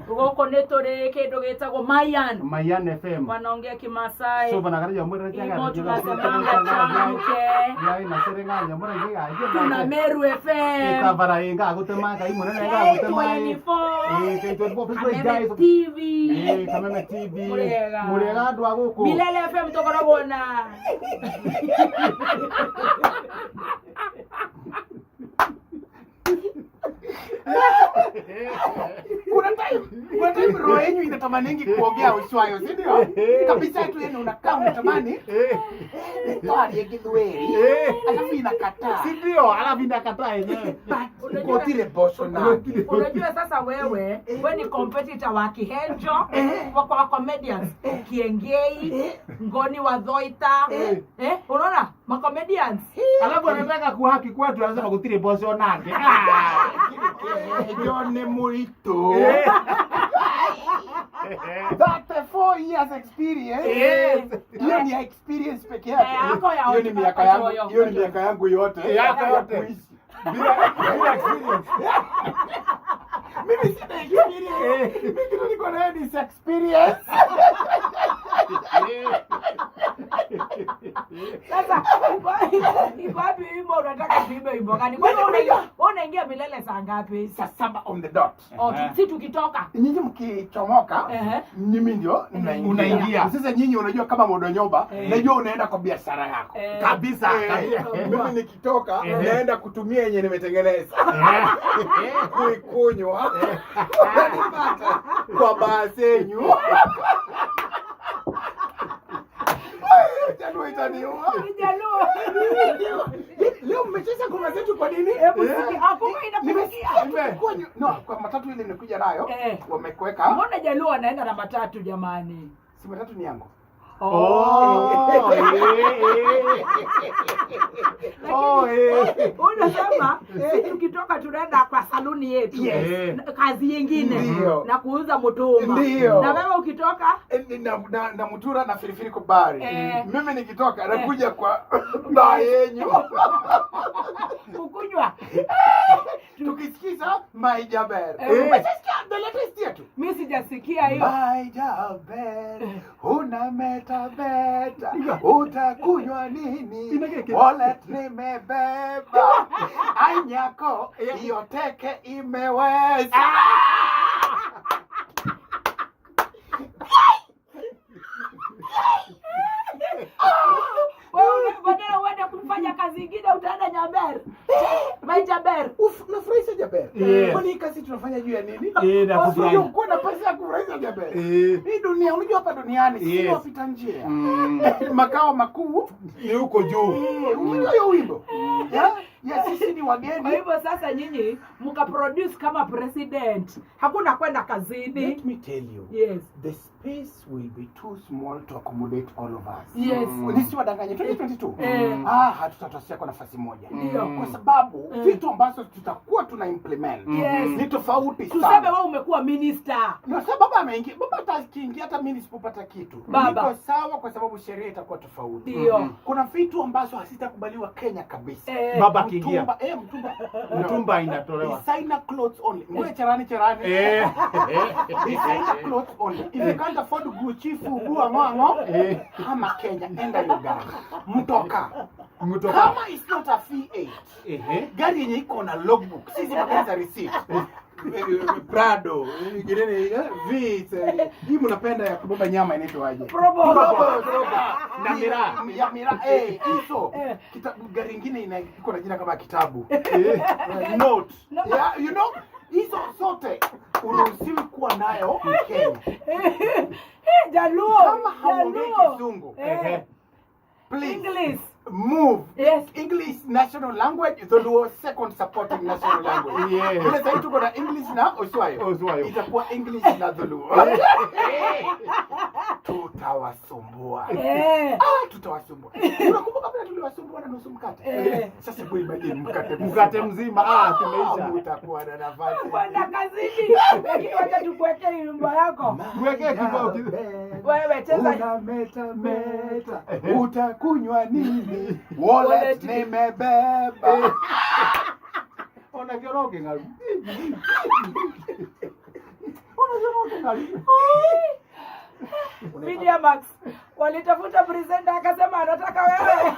Gũkũ nĩ tũrĩ kĩndũ gĩtagwo Mayan. Mayan FM. Wanaongea Kimasai. So bana kare yamwe Imo tunasemanga changuke. Ya ina serenga yamwe ngiga. Tuna Meru FM. Ikabara inga gutema ngai munene nga gutema. K24. Eh, K24 Facebook Kameme guys. TV. Eh, Kameme TV. Mũrĩega. Mũrĩega andũ a gũkũ. Milele FM tũkoragwo na Kuna time roho yenyu inatamaningi kuongea uswayo, si ndio? Kabisa tu yenu unakaa unatamani twarie Gĩthweri alafu inakataa. Si ndio? Alafu inakataa yenyewe. But gũtirĩ mboco nake. Unajua sasa wewe, we ni competitor wa Kihenjo, wa comedians, Kiengei, Ngoni wa Dhoita. Eh, unaona? Ma comedians. Alafu anataka kuhaki kwetu anasema gũtirĩ mboco nake. Ah. Kĩhenjo nĩ mũritũ. 34 years experience. Yes. Hiyo ni experience peke yake. Eh, yako ya Hiyo ni miaka yangu, ochoyo. hiyo ni miaka yangu yote. Yako Ya yote. kuishi. Bila experience. Mimi sina experience. Mimi kitu niko nayo ni experience. Sasa iko wapi wimbo unataka tuimbe wimbo gani? Kwanza wewe unaingia milele saa ngapi? Saa 7 on the dot. Oh, si tukitoka. Nyinyi mkichomoka, Ehe. mimi ndio ninaingia. Unaingia. Sasa nyinyi unajua kama modonyoba, najua unaenda kwa biashara yako. Kabisa. Mimi nikitoka naenda kutumia yenye nimetengeneza kuikunywa, unanipata kwa baa zenyu. Jaluo itaniua. Jaluo. Leo mmecheza ngoma zetu kwa nini? Hebu sikia. Ah, kumbe inakusikia. Nimesikia tulikuwa no, kwa matatu ile nimekuja nayo wamekuweka. Mbona Jaluo anaenda na matatu jamani? Si matatu ni yangu. Oh, eh, eh. Oh, eh. Unasema si tukitoka tunaenda kwa saluni yetu. Yes. Kazi yingine Ndio. na kuuza mutumba. Ndio. Na wewe ukitoka Na mutura na filifili kwa bari. Mimi nikitoka nakuja kwa baa yenyu. Kukunywa. Tukisikiza My Jaber. Umeshasikia the latest yetu? Mimi sijasikia hiyo. My Jaber, una meta beta, utakunywa nini? Inageke. Wallet nimebeba. Anyako, hiyo teke imeweza. Wewe badala uende kufanya kazi ingine utaenda Nyaber. My Jaber. Nafurahisha Jaber. Yes. Kwani hii kazi tunafanya juu ya nini? Eh, na kufurahi. Unajua kuwa na pesa ya kufurahisha Jaber. Eh. Hii dunia, unajua hapa duniani sisi Yes. wapita njia. Makao makuu Ni huko juu. Unajua hiyo wimbo? Ya sisi ni wageni. Kwa hivyo sasa nyinyi mkaproduce kama president. Hakuna kwenda kazini. Let me tell you. Yes. The space will be too small to accommodate all of us. Yes. Nisiwadanganye 2022. Eh. Hatutatoshea kwa nafasi moja. Ndio. Kwa sababu vitu ambazo tutakuwa tuna implement Yes. ni tofauti Tuseme sana. wewe umekuwa minister. Na sasa baba ameingia, baba hata akiingia hata mimi nisipopata kitu. Baba. Niko sawa kwa sababu sheria itakuwa tofauti. Ndio. Kuna vitu ambazo hazitakubaliwa Kenya kabisa. Baba akiingia. Mtumba, mtumba. Mtumba inatolewa. Designer clothes only. Nguo cherani cherani. Designer clothes only. If you can't afford Gucci, Fubu, ango ango, hama Kenya, enda Uganda. Mtoka. Mtoka. Kama it's not a V8. Ehe. Gari yenye iko na logbook, sisi magari za receipt. Prado, ingine V, hii mnapenda ya kubeba nyama inaitwaje? Probox. Probox. Na miraa. Ya miraa, hizo. Kitabu gari ingine ina iko na jina kama kitabu. Note. Yeah, you know, hizo zote uruhusiwi kuwa nayo Kenya. Jaluo. Kama hauongei Jaluo. Kizungu. Please. English. Move. Yes. English national language, Dholuo second supporting national language. Yes. Vile sasa tuko na English na Oswayo. Oswayo. Itakuwa English na Dholuo. Tutawasumbua. Tutawasumbua. Unakumbuka vile tuliwasumbua na nusu mkate? Sasa hebu imagine mkate mzima. Mkate mzima. Tumeisha. Mtakuwa na nafasi. Kwenda kazini. Lakini wacha tukuwekee nyumba yako. Tuwekee kibao Wewe cheza. Una meta meta. Utakunywa nini? Wallet nimebeba. Ona kioroke ngaru. Unasema Media Max walitafuta presenter akasema anataka wewe.